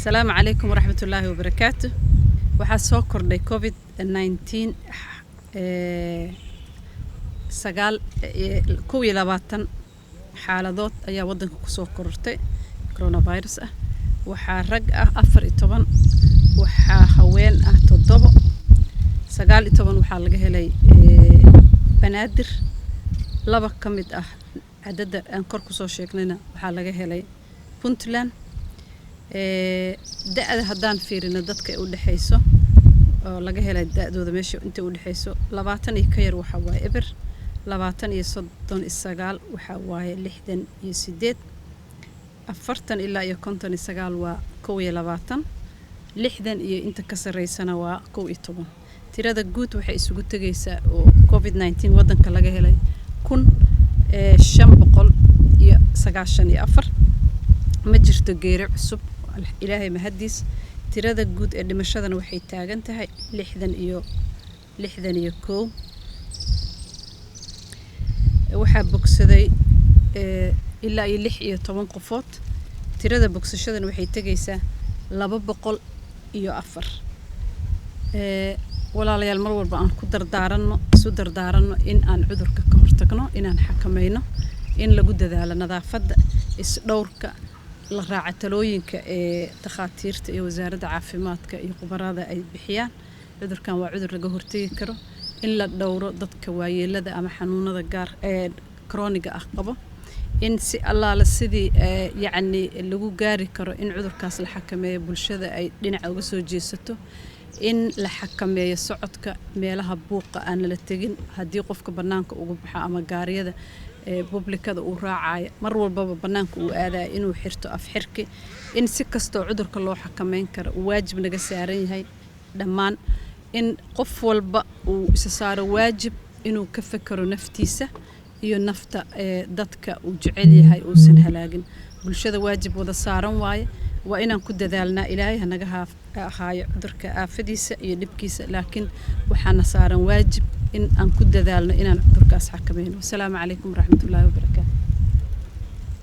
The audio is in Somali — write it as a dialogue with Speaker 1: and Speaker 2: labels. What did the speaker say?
Speaker 1: Asalaamu calaykum waraxmatullaahi wabarakaatu. Waxaa soo kordhay COVID-19 sagaal 21 xaaladood ayaa wadanka kusoo korortay coronavirus ah. Waxaa rag ah 14, waxaa haween ah 7. 19 waxaa laga helay Banaadir, 2 ka mid ah cadadda aan kor kusoo sheegnayna waxaa laga helay Puntland. Da-da haddaan fiirino dadka ay u dhexeyso oo laga helay, da-dooda meesha intay u dhexeyso 20 iyo ka yar waxaa waaye 0, 20 iyo 39 waxaa waaye 68, 40 ilaa iyo 59 waa 21, 60 iyo inta ka sarreysana waa 11. Tirada guud waxay isugu tegaysaa oo COVID-19 waddanka laga helay 1594. Ma jirto geeri cusub, Ilaahay mahadiis. Tirada guud ee dhimashadana waxay taagan tahay 61. Waxaa bogsaday ilaa iyo 16 qofood. Tirada bogsashadana waxay tegaysaa 204. Walaalayaal, mar walba aan ku dardaaranno, isu dardaaranno in aan cudurka ka hortagno, inaan xakamayno, in lagu dadaalo nadaafadda, isdhowrka, la raaca talooyinka ee takhaatiirta iyo wasaaradda caafimaadka iyo khubarada ay bixiyaan. Cudurkan waa cudur laga hortegi karo. In la dhowro dadka waayeelada ama xanuunada gaar ee chronic-ga ah qabo, in si allaala sidii yacni lagu gaari karo in cudurkaas la xakameeyo bulshada ay dhinaca uga soo jeesato, in la xakameeyo socodka, meelaha buuqa aan lala tegin. Haddii qofka bannaanka ugu baxo ama gaariyada public-ada uu raacayo, mar walbaba bannaanka uu aadayo, inuu xirto afxirki. In si kastoo cudurka loo xakameyn karo uu waajib naga saaran yahay dhammaan, in qof walba uu isa saaro waajib inuu ka fekero naftiisa iyo nafta dadka uu jecel yahay uusan halaagin. Bulshada waajib wada saaran waaye, waa inaan ku dadaalnaa. Ilaahay hanaga haayo cudurka aafadiisa iyo dhibkiisa, laakiin waxaana saaran waajib in aan ku dadaalno inaan cudurkaas xakameyno. Wasalaamu calaykum waraxmatullaahi wabarakaatu.